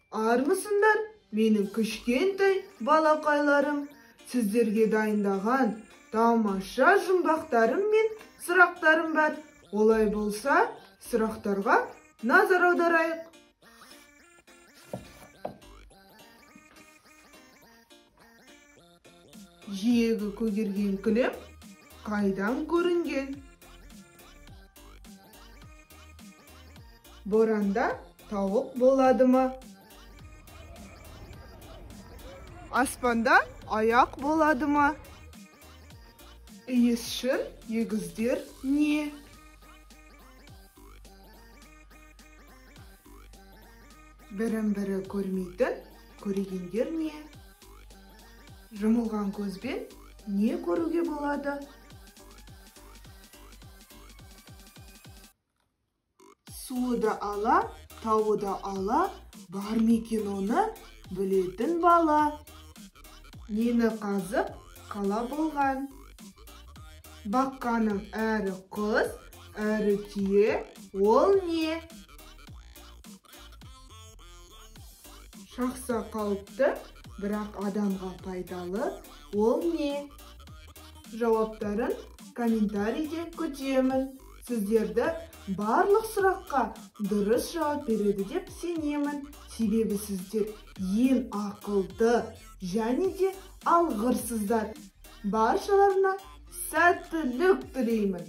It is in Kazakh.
Армысыңдар, менің кішкентай балақайларым. Сіздерге дайындаған тамаша жұмбақтарым мен сұрақтарым бар. Олай болса, сұрақтарға назар аударайық. Жиегі көгерген кілем қайдан көрінген? Боранда тауық болады ма? Аспанда аяқ болады ма? Иісшіл егіздер не? Бірін-бірі көрмейтін көрегендер не? Жұмылған көзбен не көруге болады? Суы да ала, тауы да ала, бар ма екен оны білетін бала? Нені қазып қала болған? Баққаным әрі құс, әрі түйе, ол не? Шақса қауіпті, бірақ адамға пайдалы, ол не? Жауаптарын комментарийде күтемін. Сіздерді барлық сұраққа дұрыс жауап береді деп сенемін. Себебі сіздер ең ақылды және де алғырсыздар. Баршаларына сәттілік тілеймін.